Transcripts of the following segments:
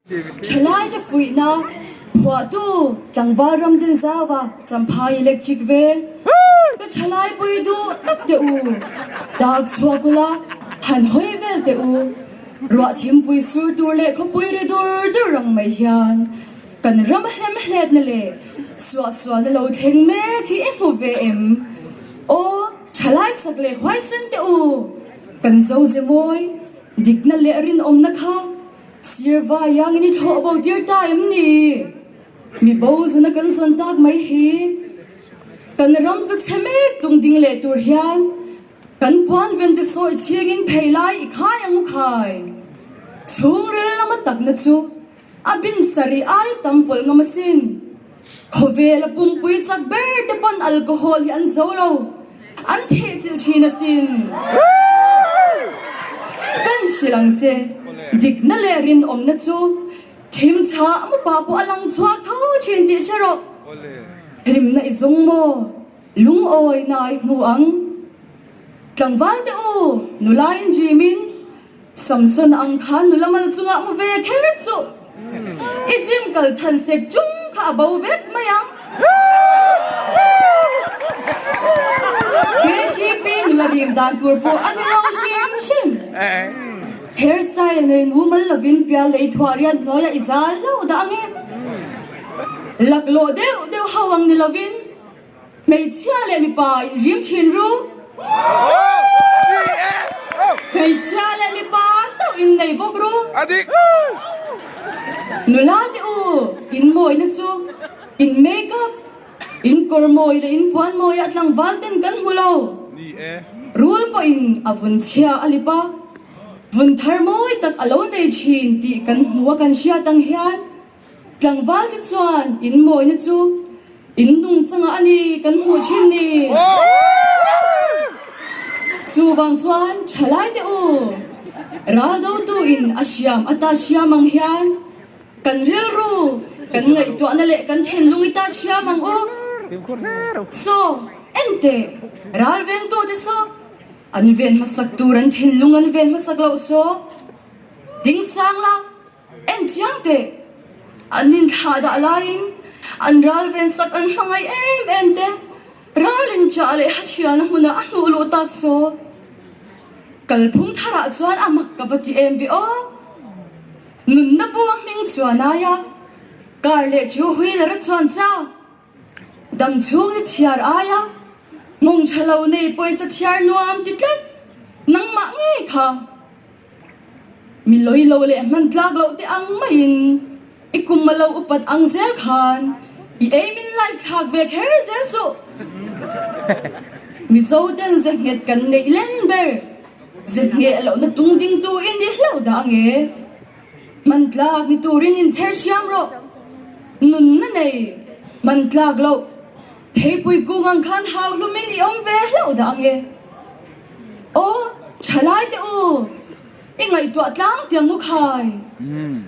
Thalaite fuihna phuahtu tlangval Ramdin Zauva Champhai Electric Veng ka thalai pui duh tak teh u, dak chhuak ula han hawi vel teh u, ruah thimpui sur tur leh khawpui ri dur dur rang mai hian kan ram hlem hletna leh suahsualna lo thleng mek hi i hmu ve em? Aw, thalai chak leh huaisen teh u, kan zo ze mawi, dikna leh rinawmna kha Sir Vaiangin i thlawh bo tir ta em ni? Mi bo zuna kan zawn tak mai hi kan ram tlu chhe mek tung ding leh tur hian kan puan ven te sawi chhingin phei lai i khai ang u khai. Chhungril lama takna chu a bin sarih ai tam pawlh ngam asin. Khawvel a pumpui chak ber te pawn alcohol hi an zo lo, an thehchilh thin asin. Kan hrilh ang che, dikna leh rinawmna chu thim chhah mupa pawh a lang chhuak tho thin tih hre rawh. Hlimna i zawng maw? Lungawina i hmu ang. Tlangval te u, nula in dream in Samson ang khan nula mal chungah mu ve kher suh. I gym kal chhan sek chung kha a bo vek mai ang. KGP nula rim dan tur pawh a ni lo hrim hrim. Hair style nei mumal lovin pial lei thuah riat hnuaiah i zal hlauh dah ang e. Laklawh deuh deuh ho ang ni lovin. Hmeichhia leh mipa in rim thin ru. Hmeichhia leh mipa chauh in nei bawk ru. Nula te u, in mawina chu in make up, in kawr mawi leh in puan mawi ah tlangval ten kan hmu lo. Rul pawhin a vun chhia a lip a, vun thar mawi tak a lo nei thin tih kan hmu a kan hriat ang hian Tlangval te chuan in mawina chu in nungchangah a ni kan hmuh thin ni. Chuvang chuan thalai te u, ral dotu in a siam ata siam ang hian kan rilru, kan ngaihtuahna leh kan thinlung i ta siam ang u. Saw, enteh, ral vengtu te saw, an ven hmasak tur an thinlung an ven hmasak loh saw, ding sang la, En chiang teh! An inthlah dah laiin an ral ven sak an hmangaih em em te ral inchah leh hachhialna hmunah a hnuh luh tak saw. Kalphung tharah chuan a mak ka va ti em ve aw! Nunna bu a hming chuan aia kar leh chu wheeler a chuan chak. Dam chhung i chhiar aia nghawng tha lo nei pawisa chhiar nuam ti tlat nangmah ngei kha. Mi lawi lo leh hman tlak loh te ang maiin i kum a lo upat ang zel khan i ei min life thlak ve kher zel suh. Mizo ten ze nghet kan neih len ber, ze ngheh lohna tung ding tu i ni hlauh dah ange. Hman tlak ni turin inchher hriam rawh. Nunna nei hman tlak loh theipui kung ang khan hau hlumin i awm ve hlauh dah ange. Aw, thalai teh u, i ngaihtuah tlang tiang u khai.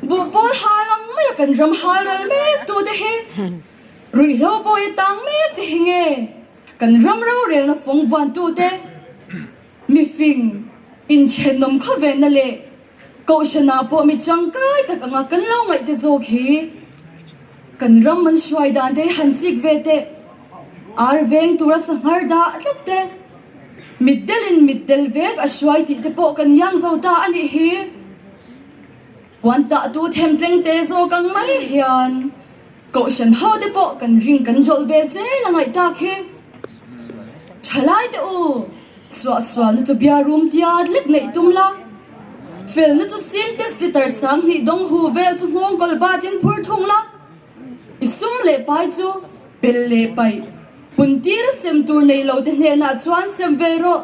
Buhpawl hal ang maia kan ram hal ral mek tu te hi, ruihhlo bawi a tang mek te hi nge kan ram rorelna fawng vuan tu te, mifing inthenawm khawvenna leh Kohhranah pawh mi tangkai tak anga kan lo ngaih te zawk hi kan ram an hruai dan te hi han chik ve teh. Ar veng tura sanghar dah tlat te, mitdelin mitdel vek a hruai tih te pawh kan iang zo ta a nih hi. Puan tah tu themtleng te zawk ang mai hian Kohhran ho te pawh kan ring kan rawlh ve zel a ngaih tak hi. Thalai te u, suahsualna chu bia rum tiat lek neih tum la, felna chu sintex litre 2000 dawng hu vel chu nghawng kawl batin phur thung la, i sum leh pai chu bel leh paih hun tira sem tur nei lo te hnenah chuan sem ve rawh.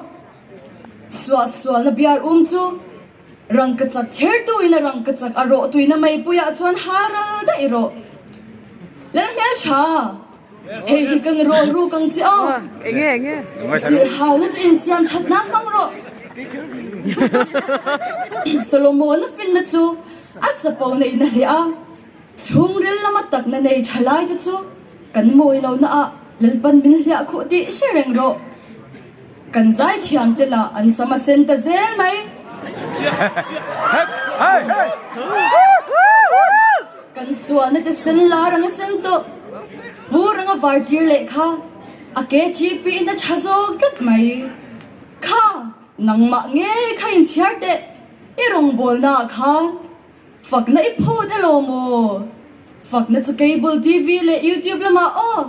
Suahsualna bia rum chu Rangkachak chhertuin a rangkachak a rawh tuina meipuiah chuan ha ral daih rawh. Lalhmeltha, hei hi kan rawl ruk ang che aw. Zilh hauna chu insiam that nan hmang rawh. Solomona finna chu a chapo neihna hle a, chhungril lama takna nei tha lai te chu kan mawi lohna ah Lalpan min hliah khuh tih hre reng rawh. Kan zaithiam te lah an sam a sen ta zel mai. Sualna te sen lar anga sen tawh, vur anga var tir leh kha a KGP in a tha zawk tlat mai. Kha, nangmah ngei kha inchhiar teh, i rawngbawlnaah khan fakna i phut elaw maw? Fakna chu cable TV leh YouTube lamah aw.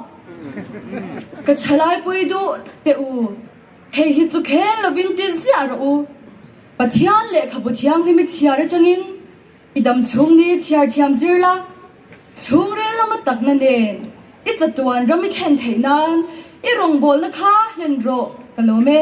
Ka thalaipui duh tak teh u, hei hi chu khel lovin ti ziah rawh u. Pathian lehkhabu thianghlim i chhiar atangin I dam chhung ni chhiar thiam zir la, chhungril lama takna nen i chatuan ram i thlen theih nan i rawngbawlna kha hlen rawh ka lawm e.